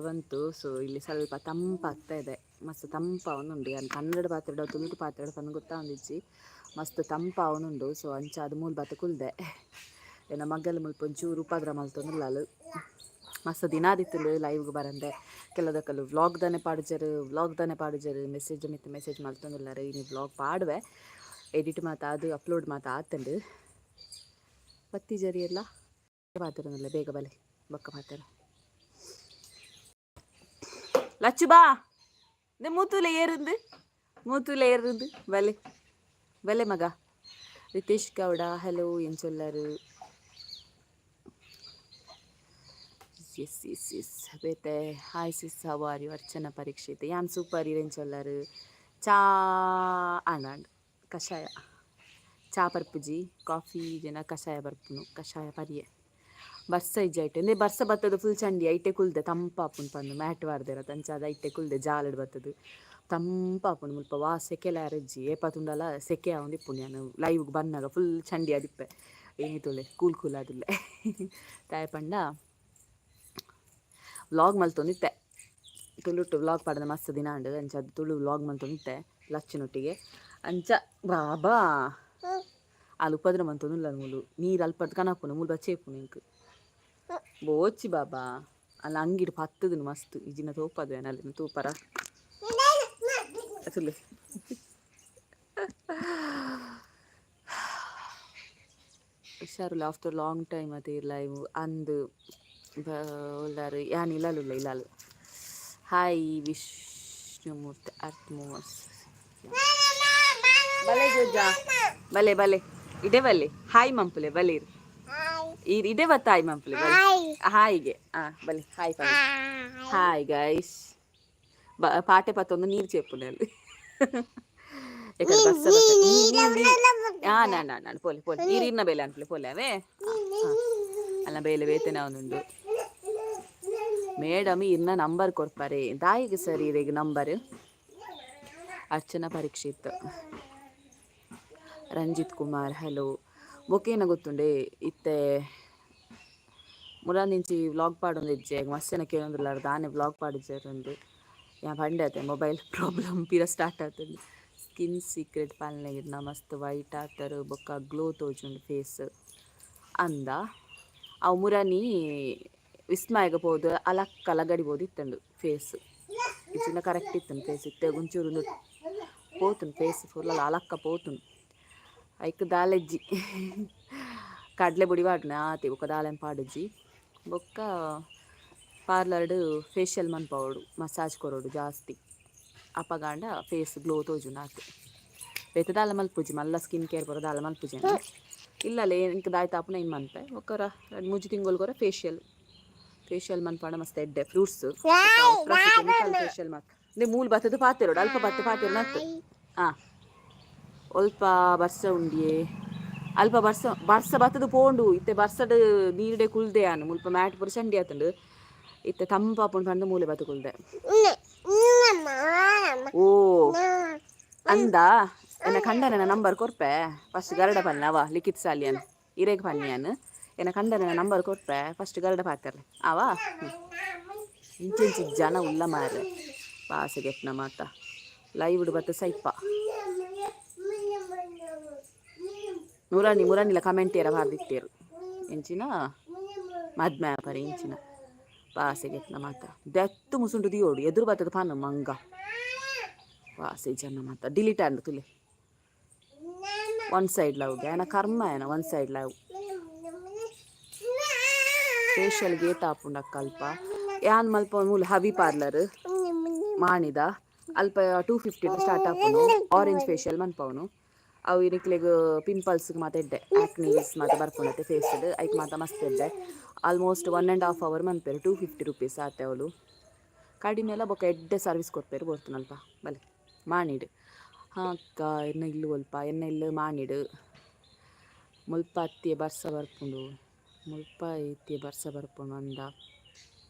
ಬಂತು. ಸೊ ಇಲ್ಲಿ ಸ್ವಲ್ಪ ತಂಪಾಗ್ತಾ ಇದೆ, ಮಸ್ತ್ ತಂಪಾವೊಂದುಂಡು. ಯಾನ್ ಕನ್ನಡ ಪಾತೆರಡ ತುಳುಟು ಪಾತೆರಡ ಪಂದ್ ಗೊತ್ತಾವೊಂದಿಜ್ಜಿ, ಮಸ್ತ್ ತಂಪಾವೊಂದುಂಡು. ಸೊ ಅಂಚ ಅದು ಮೂಲು ಬತ್ತ ಕುಲ್ದೆ. ಎನ್ನ ಮಗಲ್ ಮುಲ್ಪ ಒಂಚೂರು ಉಪದ್ರ ಮಲ್ತೊಂದುಲ್ಲಾಲು. ಮಸ್ತ್ ದಿನ ಆದಿತ್ತುಂಡು ಲೈವ್ಗೆ ಬರಂದೆ. ಕೆಲದಕಲು ವ್ಲಾಗ್ ದಾನೆ ಪಾಡುಜರು, ವ್ಲಾಗ್ ದಾನೆ ಪಾಡುಜರು, ಮೆಸೇಜ್ ಮಿತ್ತು ಮೆಸೇಜ್ ಮಲ್ತೊಂದುಲ್ಲಾರು. ಇನಿ ವ್ಲಾಗ್ ಪಾಡುವೆ. ಎಡಿಟ್ ಮಾತ ಅದು ಅಪ್ಲೋಡ್ ಮಾತ ಆತುಂಡು. ಬತ್ತಿ ಜರಿ ಎಲ್ಲ ಪಾತೆರೊಂದುಲ್ಲೆ. ಬೇಗ ಬಲೆ, ಬೊಕ್ಕ ಪಾತೆರ. ಲಚ್ಚು ಬಾ. ಮೂತುಲೆ ಏರಿಂದು, ಮೂತುಲೆ ಏರಿಂದು. ಬಲೆ ಬಲೆ ಮಗ. ರಿತೇಶ್ ಗೌಡ ಹಲೋ ಎಂಚೊಲ್ಲರು? ಎಸ್ ಎಸ್ ಎಸ್ ಬೇತೆ. Hi sis, how are you? Archana Parikshit, ಯಾನ್ ಸೂಪರ್. ಇರೆಂಚೊಲ್ಲರು? ಚಾ ಆಂಡ್ ಆಂಡ್. ಕಷಾಯ ಚಾ ಪರ್ಪುಜಿ, ಕಾಫಿ ಜನ ಕಷಾಯ ಬರ್ಪುನು. ಕಷಾಯ ಪರಿಯೆ. ಬರ್ಸ ಇಜ್ಜ ಐಟೆ ಇಂದೇ. ಬರ್ಸ ಬತ್ತದ ಫುಲ್ ಚಂಡಿ. ಐಟೆ ಕುಲ್ದೆ, ತಂಪಾಪುಂಡು ಪಂದು ಮ್ಯಾಟ್ ವಾರ್ದೆರ ಅಂಚಾದ ಐಟೆ ಕುಲ್ದೆ. ಜಾಲಡ್ ಬತ್ತದು ತಂಪಾಪುಂಡು. ಮುಲ್ಪ ವಾ ಸೆಕೆಲ ಅರಜ್ಜಿ. ಏಪ ತೂಂಡಲ ಸೆಕೆ ಆವೊಂದಿಪ್ಪುಂಡು. ಯಾನ್ ಲೈವ್ಗೆ ಬನ್ನಗ ಫುಲ್ ಚಂಡಿ ಆದಿಪ್ಪೆ. ಏನಿ ತೂಲೆ, ಕೂಲ್ ಕೂಲ್ ಆದುಲ್ಲೆ. ದಾಯೆ ಪಂಡ ವ್ಲಾಗ್ ಮಲ್ತೊಂದಿತ್ತೆ. ತುಳುಟು ವ್ಲಾಗ್ ಪಾಡದ ಮಸ್ತ್ ದಿನ ಆಂಡ್. ಅಂಚ ಅದು ತುಳು ವ್ಲಾಗ್ ಮಲ್ತೊಂದಿತ್ತೆ ಲಚ್ಚಿನೊಟ್ಟಿಗೆ. ಅಂಚ ಬಾಬಾ ಅಲ್ ಉಪದ್ರ ಮಂತೊಂದುಲ್ಲ. ಮೂಲು ನೀರು ಅಲ್ಪರ್ದ್ ಕನಪುನು, ಮೂಲು ಬಚ್ಚೆ ಇಪ್ಪುನು. ಎಂಕ್ ಬೋಚಿ ಬಾಬಾ. ಅಲ್ಲ, ಅಂಗಿಡ್ ಪತ್ತುದುನು ಮಸ್ತ್ ಇಜಿನ ತೋಪದು ಅಲ್ಲಿ ತೂಪರ ಅಸಲು. ಹುಷಾರುಲ್ಲ. ಆಫ್ಟರ್ ಲಾಂಗ್ ಟೈಮ್ ಅದೇ ಲೈವ್ ಅಂದು ಉಲ್ಲಾರು. ಯಾನ್ ಇಲ್ಲಲುಲ್ಲ ಇಲ್ಲಲು. Hi Vishnumurthy earth movers. ಬಲೆ ಜೋಜಾ, ಬಲೆ ಬಲೆ, ಇಡೆ ಬಲೆ. ಹಾಯ್ ಮಂಪುಲೆ, ಬಲೆ ಇರು. ಇಡೆ ಬತ್ತ ಹಾಯ್ ಮಂಪುಲೆ, ಬಲೆ. ಹಾಯ್ಗೆ ಆ ಬಲೆ, ಹಾಯ್ ಬಲೆ. Hi guys. ಪಾಟೆ ಪತ್ತೊಂದು ನೀರು ಚೇಪುನೆ ಅಲ್ಲಿ. ಎಕಡೆ ಬರ್ಸ. ಆ ನಾ ನಾ ನಾನು ಪೋಲೆ ಪೋಲೆ. ನೀರಿನ ಬೇಲೆ ಅನ್ಪಲೆ ಪೋಲೆ ಅವೇ. ಅಲ್ಲ, ಬೇಲೆ ಬೇತನೆ ಒಂದುಂಡು. ಮೇಡಮ್, ಇರ್ನ ನಂಬರ್ ಕೊಡ್ಪಾರೆ ದಾಯಿಗೆ ಸರ್ ಇರೆಗ್ ನಂಬರ್? ಅರ್ಚನಾ ಪರೀಕ್ಷಿತ್, ರಂಜಿತ್ ಕುಮಾರ್ ಹಲೋ. ಬೊಕೇನ ಗೊತ್ತುಂಡೆ, ಇತ್ತೆ ಮುರಾನಿಂಚಿ ವ್ಲಾಗ್ ಪಾಡೊಂದಿಜ್ಜೆ. ಮಸ್ತ್ ಜನ ಕೇಳೊಂದುಲ್ಲಾರ್, ದಾನೆ ವ್ಲಾಗ್ ಪಾಡುಜೆರ್. ಯಾನ್ ಪಂಡೆ ಅತೆ, ಮೊಬೈಲ್ ಪ್ರಾಬ್ಲಮ್ ಪಿರ ಸ್ಟಾರ್ಟ್ ಆತುಂಡು. ಸ್ಕಿನ್ ಸೀಕ್ರೆಟ್ ಪನ್ಲೆ, ಮಸ್ತ್ ವೈಟ್ ಆತರ್, ಬೊಕ್ಕ ಗ್ಲೋ ತೋಜುಂಡು ಫೇಸ್ ಅಂದ. ಅವು ಮುರಾನಿ ವಿಸ್ಮಯಗ ಪೋದು ಅಲಕ್ಕ ಲಗಡಿ ಪೋದು ಇತ್ತುಂಡು ಫೇಸ್. ಇಜ್ಜಿಂಡ ಕರೆಕ್ಟ್ ಇತ್ತುಂಡು ಫೇಸ್. ಇತ್ತೆ ಒಂಚೂರು ಪೋತುಂಡು ಫೇಸ್ ಫುಲ್ ಅಲಕ್ಕ ಪೋತುಂಡು. ಐಕ್ ದಾಲೆಜ್ಜಿ, ಕಡಲೆ ಬುಡಿ ಪಾಡುನೆ ಆತೆ. ಬೊಕ್ಕ ದಾಲೆನ್ ಪಾಡುಜಿ. ಬೊಕ್ಕ ಪಾರ್ಲರ್ಡ್ ಫೇಶಿಯಲ್ ಮನ್ಪವೊಡು, ಮಸಾಜ್ ಕೊರೊಡು ಜಾಸ್ತಿ. ಅಪಗಾಂಡ ಫೇಸ್ ಗ್ಲೋ ತೋಜುಂಡು ಆತೆ. ಬೇತೆ ದಾಲ ಮಲ್ಪುಜಿ. ಮಲ್ಲ ಸ್ಕಿನ್ ಕೇರ್ ಪೂರ ದಾಲ ಮಲ್ಪುಜಿ. ಇಲ್ಲಲೇ ಎಂಕ್ ದಾಯ್ತ ಆಪುನ ಇನ್ ಮನ್ಪೆ. ಬೊಕ್ಕ 2-3 ತಿಂಗೊಲ್ಗೊರ ಫೇಶಿಯಲ್. ಫೇಶಿಯಲ್ ಮನ್ಪಾಂಡ ಮಸ್ತ್ ಎಡ್ಡೆ. ಫ್ರೂಟ್ಸ್ ಕೆಮಿಕಲ್ ಫೇಶಿಯಲ್ ಮಾತ. ಇಂದೆ ಮೂಲು ಬತ್ತದ ಪಾತೆರೊಡು, ಅಲ್ಪ ಬತ್ತ ಪಾತೆರನತ್ತು. ಆ ಒಲ್ಪ ಬರ್ಸ ಉಂಡಿಯೇ? ಅಲ್ಪ ಬರ್ಸ ಬರ್ಸ ಬತ್ತದ ಪೋಂಡು. ಇತ್ತೆ ಬರ್ಸಡ್ ನೀರ್ಡೆ ಕುಲ್ದೆ ಯಾನ್. ಮುಲ್ಪ ಮ್ಯಾಟ್ ಪೂರ ಚಂಡಿ ಆತುಂಡು. ಇತ್ತೆ ತಂಪಾಪುಂಡು ಪಂದ್ ಮೂಲೆ ಬತ್ತು ಕುಲ್ದೆ. ಓ ಅಂದ, ಎನ್ನ ಕಂಡನ ನಂಬರ್ ಕೊರ್ಪೆ. ಫಸ್ಟ್ ಗರಡ ಪನ್ನೆ ಅವ ಲಿಖಿತ್ ಸಾಲಿಯನ್ ಇರೆಗ್ ಪನ್ನಿಯನ್. ಎನ್ನ ಕಂಡನ ನಂಬರ್ ಕೊರ್ಪೆ, ಫಸ್ಟ್ ಗರಡ ಪಾತೆರ್ಲೆ ಆವಾ. ಇಂಚೆಂಚಿ ಜನ ಉಲ್ಲ ಮಾರ್ರೆ. ಬಾಸೆಗೆಟ್ನ ಮಾತ ಲೈವ್ ಬತ್ತ ಸೈಪ. ಮುರಾನಿ ಮುರಾನಿಲ ಕಮೆಂಟ್ ಏರ ಬಾರ್ದಿತ್ತೇರು. ಎಂಚಿನ ಮದ್ಮೆ ಪರಿ ಇಂಚಿನ ಬಾಸೆಗೆಟ್ನ ಮಾತ ದೆತ್ತು ಮುಸುಂಡು ದಿಯೋಡು. ಎದುರು ಬತ್ತದ ಪಾನ ಮಂಗ. ಬಾಸೆ ಜನ ಮಾತ ಡಿಲೀಟ್ ಆಂಡ್ ತುಲೆ. ಒನ್ ಸೈಡ್ ಲವ್ ಏನ ಕರ್ಮ ಏನ one side love. Facial gate ಆಪುಂಡು ಅಕ್ಕ ಅಲ್ಪ. ಯಾನ್ ಮಲ್ಪ ಮೂಲು ಹವಿ ಪಾರ್ಲರ್ ಮಾಣಿದ. ಅಲ್ಪ 250 ಸ್ಟಾರ್ಟ್ ಆಪುಂಡು. ಆರೆಂಜ್ ಫೇಶಿಯಲ್ ಮನ್ಪವನು. ಅವು ನಿಕ್ಲೆಗ್ ಪಿಂಪಲ್ಸ್ ಮಾತ ಎಡ್ಡೆ. ಆಕ್ನೀಸ್ ಮಾತ ಬರ್ಪುಂಡತೆ ಫೇಸ್ ಐಕ್ ಮಾತ ಮಸ್ತ್ ಎಡ್ಡೆ. Almost 1.5 hour ಮನ್ಪೆರ್. 250 ರುಪೀಸ್ ಆತೆ ಅವಳು. ಕಡಿಮೆ ಎಲ್ಲ, ಬೊಕ್ಕ ಎಡ್ಡೆ ಸರ್ವಿಸ್ ಕೊರ್ಪೆರ್. ಬೋರ್ತುನಲ್ಪ ಬಲೆ ಮಾಣಿಡ್. ಹಾಂ ಅಕ್ಕ, ಎನ್ನ ಇಲ್ಲು ಒಲ್ಪ? ಎನ್ನ ಇಲ್ಲು ಮಾಣಿಡ್. ಮುಲ್ಪ ಅತ್ತಿಯ ಬರ್ಸ ಬರ್ಪುಂಡು. ಮುಲ್ಪ ಇತ್ತಿಯ ಬರ್ಸ ಬರ್ಪುಂಡು ಅಂದ.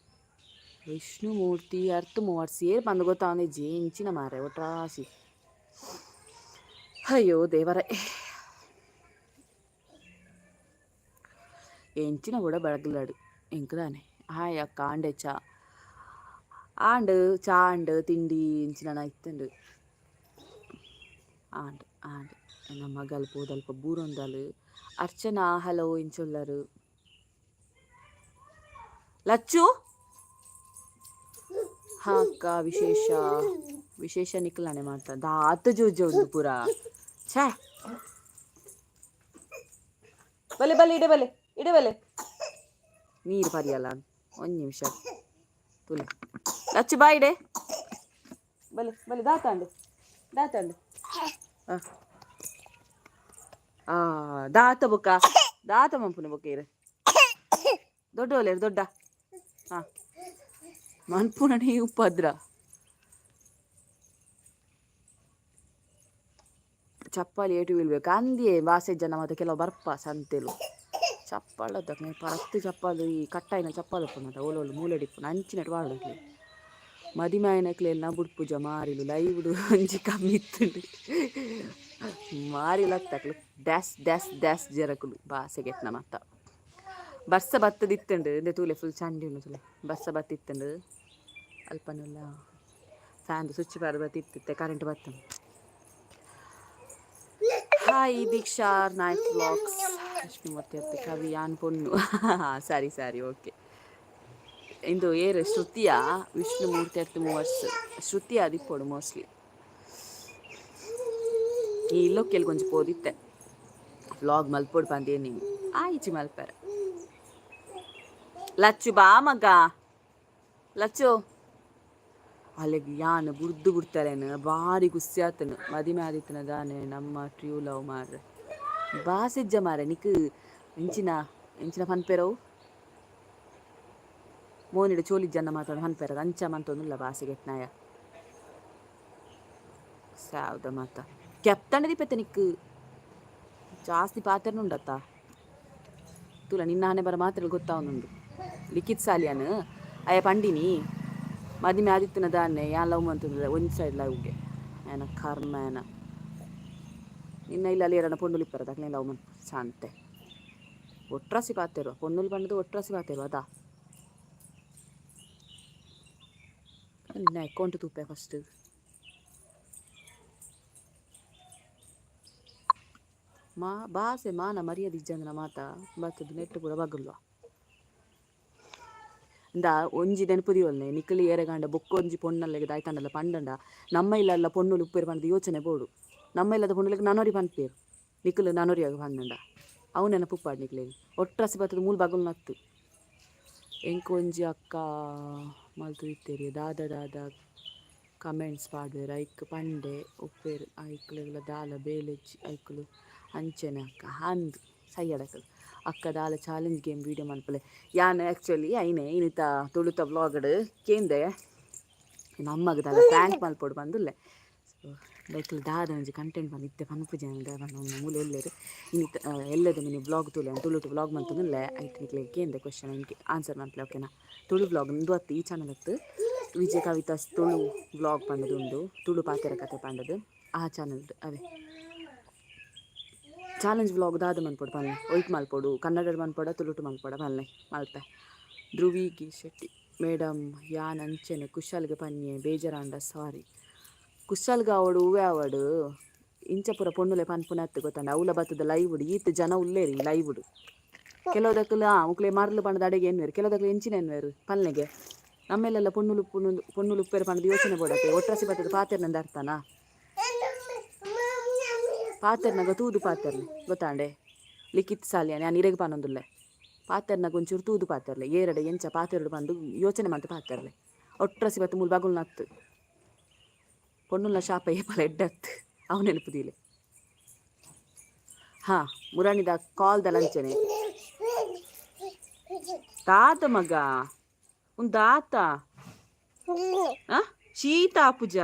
ವಿಷ್ಣುಮೂರ್ತಿ ಅರ್ಥ ಮೂವರ್ಸ್ ಏರ್ ಪಂದ್ ಗೊತ್ತಾವೊಂದಿಜ್ಜಿ. ಇಂಚಿನ ಮಾರೆ ಒಟ್ರಾಸಿ. ಅಯ್ಯೋ ದೇವರೇ, ಎಂಚಿನ ಕೂಡ ಬೆಳಗ್ಲಾಡು ಎಂಕ್ ದಾನೆ. ಹಾಯ್ ಅಕ್ಕ, ಆಂಡೆಚ. ಆಂಡ್ ಚಾ ಆಂಡ್ ತಿಂಡಿ ಇಂಚಿನ ಇತ್ತುಂಡು. ಆಂಡ್ ಆಂಡ್ ಎನ್ನ ಮಗಲ್ ಪೋದಲ್ಪ ಬೂರೊಂದಲ್. ಅರ್ಚನಾ ಹಲೋ ಇಂಚೊಲ್ಲರು. ಲಚ್ಚು ಹಾ ಅಕ್ಕ ವಿಶೇಷ ವಿಶೇಷ ನಿಕ್ಲಾನೆ ಮಾತ ದಾತ ಜೋಜ ಉಂದು ಪೂರ ಛೇ. ಬಲೆ ಬಲೆ ಇಡೆ ಬಲೆ ಇಡೆ ಬಲೆ ನೀರು ಪರಿಯಲ್ಲ ಒಂದು ನಿಮಿಷ ತುಲೆ. ಲಚ್ಚು ಬಾ ಇಡೆ ಬಲೆ ಬಲೆ ದಾತಾಂಡು ದಾತಾಂಡು. ಆ ದಾತ ಬೊಕ್ಕ ದಾತ ಮಂಪುನ ಬೊಕ್ಕ ಇರು ದೊಡ್ಡ ಒಲ್ಲೇರು ದೊಡ್ಡ. ಹಾ ಮನ್ಪುನನೇ ಉಪದ್ರ. ಚಪ್ಪಾಲಿ ಏಟು ಬೀಳ್ಬೇಕು ಅಂದಿಯೇ ಬಾಸೆ ಜನ ಮತ್ತೆ ಕೆಲವು ಬರ್ಪ ಸಂತೆಲು ಚಪ್ಪಾಳದಕ್ಕೆ ಪರತ್ತು ಚಪ್ಪಾಲು ಈ ಕಟ್ಟಾಯಿನ ಚಪ್ಪಾಲು ಉಪ್ಪುನದ ಓಲೋಲು ಮೂಲೆಡಿಪ್ಪುನ ಅಂಚಿನಟ್ ವಾಡೋಗ್ಲಿ ಮದಿಮಾಯನಕ್ಲೆಲ್ಲ ಬುಡ್ಪುಜ ಮಾರಿಲು ಲೈವ್ಡು ಒಂಜಿ ಕಮ್ಮಿ ಇತ್ತುಂಡು ಮಾರಿಲತ್ತಕ್ಲು ಡ್ಯಾಸ್ ಡ್ಯಾಸ್ ಡ್ಯಾಸ್ ಜರಕುಲು ಬಾಸೆಗೆಟ್ನ ಮತ್ತ ಬರ್ಸ ಬತ್ತದಿತ್ತುಂಡು ಇಂದೆ ತೂಲೆ ಫುಲ್ ಚಂಡಿ ಉಂಡು ತೂಲೆ ಬರ್ಸ ಬತ್ತಿತ್ತುಂಡು ಅಲ್ಪನೆಲ್ಲ ಫ್ಯಾನ್ ಸ್ವಿಚ್ ಬಾರ ಬತ್ತಿತ್ತಿತ್ತೆ ಕರೆಂಟ್ ಬತ್ತುಂಡು. ಹಾಯ್ ದೀಕ್ಷಾ ನಾಯ್ಕ್ ವ್ಲಾಗ್ಸ್ ವಿಷ್ಣುಮೂರ್ತಿ ಅತ್ತೆ ಕವಿ ಯಾನ್ ಪೊಣ್ಣು. ಸರಿ ಸರಿ ಓಕೆ. ಇಂದು ಏರ್ ಶ್ರುತಿಯ ವಿಷ್ಣುಮೂರ್ತಿ ಅರ್ಥ ಮೂವರ್ಸ್ ಶ್ರುತಿ ಆದಿಪ್ಪೊಡು ಮೋಸ್ಟ್ಲಿ. ಈ ಇಲ್ಲೊಕ್ಕೆಲ್ ಕೊಂಚ ಪೋದಿತ್ತೆ ವ್ಲಾಗ್ ಮಲ್ಪೊಡು ಪಂದೇನಿ ಆಯಿಚಿ ಮಲ್ಪೆರೆ. ಲಚ್ಚು ಬಾ ಮಗ ಲಚ್ಚು ಅಲೆಗ್ ಯಾನ್ ಬುಡ್ದು ಬುಡ್ತಾರೇನು ಬಾರಿ ಖುಷಿ ಆತನು ಮದಿಮೆ ಆದಿತ್ತನ ದಾನೆ ನಮ್ಮ ಟ್ರೂ ಲವ್ ಮಾರ್ರೆ ಬಾಸೆಜ್ಜ ಮಾರೆ ನಿಕ್ ಇಂಚಿನ ಇಂಚಿನ ಪನ್ಪೆರವು ಮೋನಿಡ್ ಚೋಲಿ ಜನ ಮಾತಾಡ ಪನ್ಪೆರ ಅಂಚ ಮಂತೊಂದುಲ್ಲ ಬಾಸೆಗೆಟ್ನಾಯ ಸಾವ್ದ ಮಾತ ಕೆಪ್ತಂಡ ದಿಪೆತ್ತ ನಿಕ್ ಜಾಸ್ತಿ ಪಾತೆರ್ನುಂಡತ್ತ ತೂಲ ನಿನ್ನ ಹಣೆ ಬರ ಮಾತ್ರ ಗೊತ್ತಾವನುಂಡು. ಲಿಖಿತ್ ಸಾಲಿಯಾನ್ ಅಯ್ಯ ಪಂಡಿನಿ ಮದಿಮೆ ಆದಿತ್ತನ ದಾನೆ ಯಾನ್ ಲವ್ ಮಂತುಂದು ಒಂಜಿ ಸೈಡ್ ಲವ್ಗೆ ಆಯನ ಕರ್ಮ ಆಯನ ನಿನ್ನ ಇಲ್ಲ ಅಲ್ಲಿ ಏರನ ಪೊಣ್ಣುಲು ಇಪ್ಪರ ದಕ್ಲೆ ಲವ್ ಮನ್ ಶಾಂತೆ ಒಟ್ರಾಸಿ ಪಾತೆರುವ ಪೊಣ್ಣುಲು ಪಂಡದು ಒಟ್ರಾಸಿ ಪಾತೆರುವ ಅದಾ ನಿನ್ನ ಅಕೌಂಟ್ ತೂಪೆ ಫಸ್ಟ್. ಮಾ ಬಾಸೆ ಮಾನ ಮರ್ಯಾದೆ ಇಜ್ಜಂದಿನ ಮಾತ ಬತ್ತದ ನೆಟ್ ಪೂರ ಬಗ್ಗಲ್ವ ಇಂದ ಒಂಜಿ ನೆನಪು ದೀವೊಲ್ನೆ ನಿಕುಲು ಏರೆಗಾಂಡ ಬೊಕ್ಕೊಂಜಿ ಪೊಣ್ಣಲ್ಲೆಗ್ ದಾಯ್ತಂಡಲ ಪಂಡಂಡ ನಮ್ಮ ಇಲ್ಲಲ್ಲ ಪೊಣ್ಣುಲು ಉಪ್ಪೇರು ಪಂಡ್ದ್ ಯೋಚನೆ ಬೋಡು. ನಮ್ಮ ಇಲ್ಲದ ಪೊಣ್ಣುಲೆಗ್ ನನೊರಿ ಪನ್ಪೇರು ನಿಕುಲು ನನೊರಿಯಾಗ ಪಂಡಂಡ ಅವು ನೆನಪು ಉಪ್ಪಾಡ್ ನಿಕ್ಲೆಗ್ ಒಟ್ರಾಸಿ ಬತ್ತದ ಮೂಲು ಬಗುಲ್ನತ್ತು. ಎಂಕ್ ಒಂಜಿ ಅಕ್ಕ ಮಲ್ತುದಿತ್ತೆರ್ ದಾದ ದಾದ ಕಮೆಂಟ್ಸ್ ಪಾಡ್ವೆರ್ ಐಕ್ ಪಂಡೆ ಉಪ್ಪೇರು ಐಕ್ಲೆಗ್ಲ ದಾಲ ಬೇಲೆಜ್ಜಿ ಐಕುಲು ಅಂಚೆನೆ ಅಕ್ಕ ಅಂದ್ ಸಯ್ಯಡಕಲ್ ಅಕ್ಕ ದಾಲ ಚಾಲೆಂಜ್ ಗೇಮ್ ವೀಡಿಯೋ ಮನ್ಪುಲೆ. ಯಾನ್ ಆ್ಯಕ್ಚುಲಿ ಐನೆ ಇನಿತ ತುಳುತ ವ್ಲಾಗ್ಡ್ ಕೇಂದೆ ನಮ್ಮಗ್ ದಾಲ ಪ್ರ್ಯಾಂಕ್ ಮಲ್ಪೊಡು ಪಂದುಲ್ಲೆ. ಸೊ ಲೈಕ್ ದಾದ ಒಂಜಿ ಕಂಟೆಂಟ್ ಪಂದ್ ಇತ್ತೆ ಪನ್ಪುಜಿ ಮೂಲು ಉಲ್ಲೆರ್ ಇನಿತ ಎಲ್ಲೆದ ಮಿನಿ ವ್ಲಾಗ್ ತೂಲೆ ತುಳುಟು ವ್ಲಾಗ್ ಮಂತೊಂದುಲ್ಲೆ ಐಟ್ ನಿಕ್ಲೆಗ್ ಕೇಂದೆ ಕ್ವೆಶನ್ ಎಂಕ್ ಆನ್ಸರ್ ಮನ್ಪುಲೆ ಓಕೆನಾ. ತುಳು ವ್ಲಾಗ್ ಉಂದು ಅತ್ತ್ ಈ ಚಾನಲ್ ಅತ್ತ್ ವಿಜಯ ಕವಿತಾಸ್ ತುಳು ವ್ಲಾಗ್ ಪಂಡದು ಉಂಡು ತುಳು ಪಾತೆರ ಕತೆ ಪಂಡದು ಆ ಚಾನಲ್ ಅವೇ ಚಾಲೆಂಜ್ ವ್ಲಾಗ್ ದಾದ ಮನ್ಪೊಡು ಪನ್ಲೆ ಒಯ್ಟ್ ಮಲ್ಪೊಡು ಕನ್ನಡಡ್ ಮನ್ಪೊಡ ತುಳುಟು ಮನ್ಪೊಡ ಪನ್ಲೆ ಮಲ್ಪೆ. ಧ್ರುವಿ ಗಿ ಶೆಟ್ಟಿ ಮೇಡಮ್ ಯಾನ್ ಅಂಚೆನೆ ಕುಶಲ್ಗ್ ಪನ್ಯೆ ಬೇಜಾರಾಂಡ ಸಾರಿ. ಕುಶಲ್ಗ್ ಆವಡ್ ಹೂವೆ ಆವಡ್ ಇಂಚ ಪೂರ ಪೊಣ್ಣುಲೆ ಪನ್ಪುನತ್ತು ಗೊತ್ತಂಡ ಅವ್ಲ ಬತ್ತದ ಲೈವ್ಡ್ ಈತ್ ಜನ ಉಲ್ಲೇರಿ ಲೈವ್ಡ್ ಕೆಲವುದಕ್ಕಲು ಆ ಮುಕ್ಲೆ ಮರ್ಲು ಪಂಡದ ಅಡೆಗೆ ಎನ್ನುವೆರ್ ಕೆಲವುದಕ್ಲು ಎಂಚಿನ ಎನ್ನುವೆರ್ ಪನ್ಲೆಗೆ ನಮ್ಮೆಲ್ಲೆಲ್ಲ ಪೊಣ್ಣುಲು ಪೊಣ್ಣುಲು ಪೊಣ್ಣುಲು ಉಪ್ಪೇರು ಪಂಡದ ಯೋಚನೆ ಬೋಡತ್ತೆ ಒಟ್ರಾಸಿ ಬತ್ತದ ಪಾತೆರ್ನಂದ ಅರ್ಥನಾ ಪಾತೆರ್ನಗ ತೂದು ಪಾತೆರ್ಲೆ ಗೊತ್ತಾಂಡೆ ಲಿಖಿತ್ ಸಾಲಿಯಾನೆ ಯಾನ್ ಇರೆಗ್ ಪನೊಂದುಲ್ಲೆ ಪಾತೆರ್ನಗ ಒಂಚೂರು ತೂದು ಪಾತೆರ್ಲೆ ಏರಡೆ ಎಂಚ ಪಾತೆರಡು ಪಂದು ಯೋಚನೆ ಮಂತ್ ಪಾತೆರ್ಲೆ ಒಟ್ರಾಸಿ ಬತ್ತು ಮೂಲು ಬಗುಲ್ನತ್ತು ಪೊಣ್ಣುಲ್ನ ಶಾಪ ಏಪಲ ಎಡ್ಡತ್ತು ಅವು ನೆನಪು ದೀಲೆ. ಹಾ ಮುರಾಣಿದ ಕಾಲ್ದ ಲಂಚನೆ ತಾತ ಮಗ ಉಂದಾತ ಆ ಶೀತ ಆಪುಜ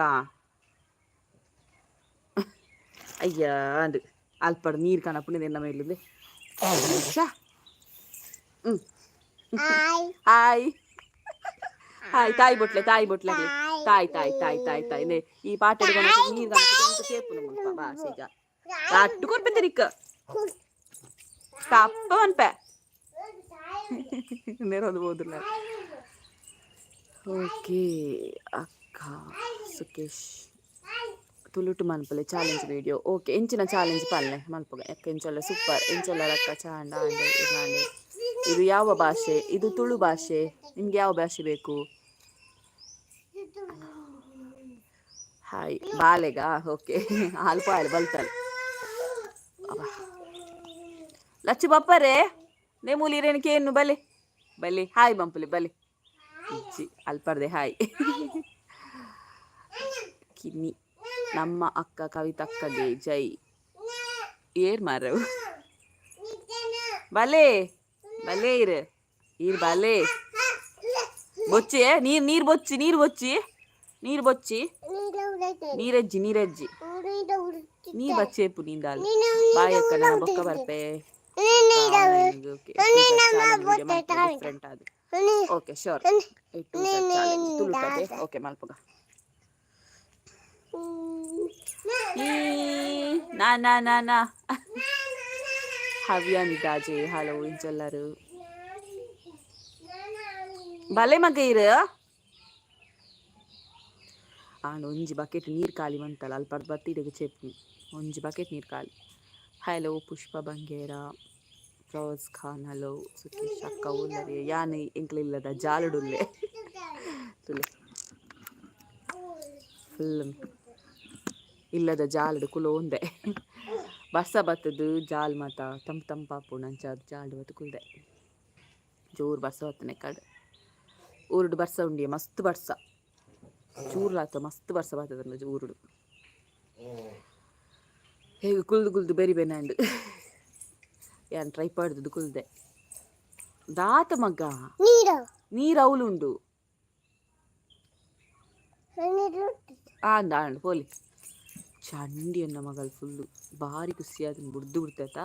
ಅಯ್ಯ ಅಂದ್ ಅಲ್ಪಡ್ ನೀರು ಕನಪುಂಡು ಎನ್ನ ಮೇಲಿಂದೆ ಶಾ ಹ್ಮ್ ಹಾಯ್ ಹಾಯ್ ತಾಯಿ ಬೊಟ್ಲೆ ತಾಯಿ ಬೊಟ್ಲೆ ತಾಯಿ ತಾಯಿ ತಾಯಿ ತಾಯಿ ತಾಯಿ ನೇ ಈ ಪಾಟ ನೀರು ಕನಪುಂಡು ಸೇಪುನು ಮುಲ್ಪ ಬಾಸಿಜ ಅಟ್ಟು ಕೊರ್ಪೆತ್ತೆ ನಿಕ್ಕ ತಪ್ಪ ಮನ್ಪೆ ನೆರೊಂದು ಬೋದುಲ್ಲ. Okay ಅಕ್ಕ, ಸುಕೇಶ್, ತುಳುಟು ಮನ್ಪಲೆ challenge video. Okay, ಎಂಚಿನ ಚಾಲೆಂಜ್ ಪಲ್ಲೆ ಮಲ್ಪುಗ. ಅಕ್ಕ ಎಂಚೊಲ್ಲ? ಸೂಪರ್. ಎಂಚೊಲ್ಲ ಅಕ್ಕ? ಚಾಂಡ ಆಂಡೆ ಇದಾಂಡೆ. ಇದು ಯಾವ ಭಾಷೆ? ಇದು ತುಳು ಭಾಷೆ. ನಿಮ್ಗೆ ಯಾವ ಭಾಷೆ ಬೇಕು? ಹಾಯ್ ಬಾಲೆಗ. ಓಕೆ, ಅಲ್ಪ ಆಯ್ಲು ಬಲ್ತಾಳೆ. ಲಚ್ಚು ಬಪ್ಪರೆ ನೇ ಮೂಲಿ ಕೇನು ಬಲೆ ಬಲೆ. ಹಾಯ್ ಬಂಪುಲೆ ಬಲೆ ಇಜ್ಜಿ ಅಲ್ಪರ್ದೆ. ಹಾಯ್ ಕಿನ್ನಿ. ನಮ್ಮ ಅಕ್ಕ ಕವಿತಕ್ಕಗೆ ಜೈ. ಏರ್ ಮಾರವು? ಬಲೆ ಬಲೆ ಇರು ಈರ್ ಬಲೆ. ಬೊಚ್ಚಿ ನೀರ್ ನೀರ್ ಬೊಚ್ಚಿ, ನೀರ್ ಬೊಚ್ಚಿ, ನೀರ್ ಬೊಚ್ಚಿ. ನೀರಜ್ಜಿ, ನೀರಜ್ಜಿ, ನೀ ಬಚ್ಚೇಪು ನೀಂದಾಲ್. ಬಾಯ್ ಅಕ್ಕ, ನನ್ನ ಬೊಕ್ಕ ಬರ್ಪೆ. ಡಿಫ್ರೆಂಟ್ ಅದು. Okay, sure. Challenge ತುಳುಟದೆ. Okay, ಮಲ್ಪುಗ. ನಾ ನಾ ನಾ ನಾ. ಹವ್ಯ ನಿದಾಜೆ, ಹಲೋ. ಇಂಚೊಲ್ಲರು? ಬಲೆ ಮಗ ಇರು. ಆಂಡ ಒಂಜಿ ಬಕೆಟ್ ನೀರು ಖಾಲಿ ಮಂತಲ್ಲ ಅಲ್ಪ ಬತ್ತಿಡಗ ಚೆಪ್ಪು. ಒಂಜಿ ಬಕೆಟ್ ನೀರು ಖಾಲಿ. ಹಲೋ ಪುಷ್ಪ ಬಂಗೇರ, ಫರೋಜ್ ಖಾನ್, ಹಲೋ. ಸುಕೇಶ್ ಅಕ್ಕ ಉಲ್ಲರಿ. ಯಾನ್ ಎಂಕ್ಲಿಲ್ಲದ ಜಾಲುಡುಲ್ಲೆ. ತುಲೆ, ಫುಲ್ ಇಲ್ಲದ ಜಾಲಡು ಕುಲೋಂದೆ. ಬರ್ಸ ಬತ್ತದು, ಜಾಲ್ ಮಾತ ತಂಪು ತಂಪಾಪುಂಡು. ಅಂಚ ಜಾಲ್ಡ್ ಬತ್ತು ಕುಲ್ದೆ. ಜೋರು ಬರ್ಸ ಬತ್ತನೆ ಕಡೆ. ಊರುಡು ಬರ್ಸ ಉಂಡಿಯ? ಮಸ್ತ್ ಬರ್ಸ, ಚೂರ್ಲಾತ ಮಸ್ತ್ ಬರ್ಸ ಬರ್ತದ ಊರುಡು. ಹೇಗೆ ಕುಲ್ದು ಕುಲ್ದು ಬೆರಿ ಬೆನಾಂಡು. ಯಾನ್ ಟ್ರೈ ಪಾಡ್ದು ಕುಲ್ದೆ. ದಾತ ಮಗ್ಗ? ನೀರು ಅವಲುಂಡು. ಆಂಡ ಆಂಡ್ ಪೋಲಿ. ಚಂಡಿ ಅನ್ನ ಮಗಲ್ ಫುಲ್ಲು. ಭಾರಿ ಖುಷಿ ಆತನ. ಬುಡ್ದು ಬಿಡ್ತೈತ.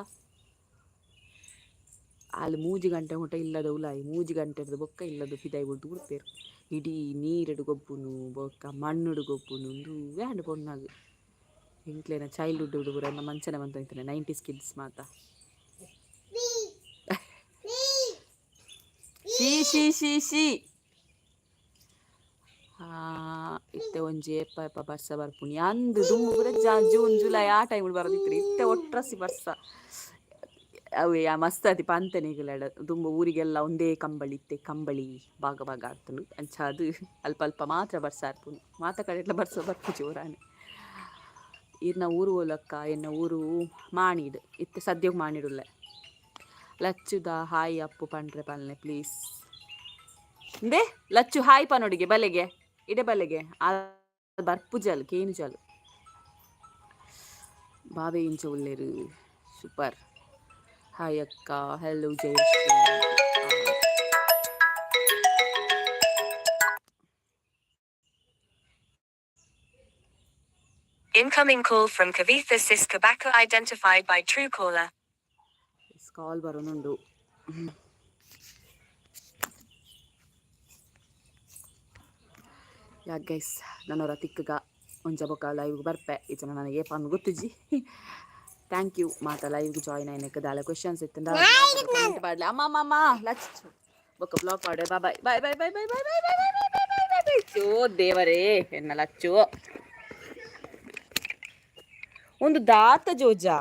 ಅಲ್ಲಿ 3 ಗಂಟೆ ಮುಟ ಇಲ್ಲದ ಉಲಾಯಿ. 3 ಗಂಟೆರ್ದು ಬೊಕ್ಕ ಇಲ್ಲದ ಫಿದಾಯಿ ಬುಡ್ದು ಬಿಡ್ಪೇರು. ಇಡೀ ನೀರಡು ಗೊಬ್ಬುನು, ಬೊಕ್ಕ ಮಣ್ಣುಡು ಗೊಬ್ಬುನು. ಉಂದು ಆಂಡ್ ಪೊಣ್ಣಾಗ ಎಂಕ್ಲೆನ ಚೈಲ್ಡ್ಹುಡ್ ಪೂರ ನಮ್ಮ ಮಂಚನೆ ಮಂತೊಂದಿತ್ತನೆ. 90s kids ಮಾತ. She she she she. ಇತ್ತೆ ಒಂಜಿ ಏಪ ಏಪ ಬರ್ಸ ಬರ್ಪುನಿ ಅಂದ್. ದುಂಬು ಪೂರ ಜೂನ್ ಜುಲೈ ಆ ಟೈಮ್ ಬರೋದಿತ್ತು. ಇತ್ತೆ ಒಟ್ರಸಿ ಬರ್ಸ. ಅವು ಮಸ್ತ್ ಅತಿ ಪಂತನಿಗಲೆಡ. ದುಂಬು ಊರಿಗೆಲ್ಲ ಒಂದೇ ಕಂಬಳಿ. ಇತ್ತೆ ಕಂಬಳಿ ಭಾಗ ಭಾಗ ಆಗ್ತುಂಡು. ಅಂಚ ಅದು ಅಲ್ಪ ಅಲ್ಪ ಮಾತ್ರ ಬರ್ಸ ಆರ್ಪುನು. ಮಾತ ಕಡೆಟ್ಲ ಬರ್ಸ ಬರ್ಪು ಜೋರಾನೆ. ಈರ್ನ ಊರು ಓಲಕ್ಕ? ಎನ್ನ ಊರು ಮಾಣಿಡ್. ಇತ್ತೆ ಸದ್ಯಕ್ಕೆ ಮಾಣಿಡುಲ್ಲೆ. ಲಚ್ಚುದ ಹಾಯ್ ಅಪ್ಪು ಪಂಡ್ರೆ ಪಲ್ನೆ ಪ್ಲೀಸ್. ಇಂದೆ ಲಚ್ಚು ಹಾಯ್ ಪನೊಡಿಗೆ ಬಲೆಗೆ ಇಡೆ ಬಲೆಗೆ. ಆ ಬರ್ಪು ಜಲ್ ಕೇನು ಜಲ್. ಬಾವೆ ಇಂಚ ಉಲ್ಲೇರು? ಸೂಪರ್. ಹಾಯ್ ಅಕ್ಕ. Hello Jayashree. Incoming call from Kavitha Siskabaka identified by Truecaller. Call ಬರೋನುಂಡು. ಯಾ ಗೈಸ್, ನನೊರ ತಿಕ್ಕಗ ಒಂಜ ಬೊಕ ಲೈವ್ ಬರ್ಪೆ. ಇಜ್ಜಂಡ ನನಗೆ ಏಪ ಗೊತ್ತುಜಿ. Thank you ಮಾತ ಲೈವ್ಗೆ ಜಾಯ್ನ್ ಆಯ್ನಕ್ಕೆ. ದಾಲ ಕ್ವೆಶನ್ಸ್ ಇತ್ತಂಡ ಕಮೆಂಟ್ ಪಾಡ್ಲೆ. ಅಮ್ಮ ಅಮ್ಮ ಅಮ್ಮ ಲಚ್ಚು ಬೊಕ ಬ್ಲಾಕ್ ಪಾಡೆ. Bye bye bye bye bye bye bye bye bye bye bye bye bye. ಚೋ ದೇವರೇ, ಎನ್ನ ಲಚ್ಚು. ಒಂದು ದಾತ ಜೋಜಾ.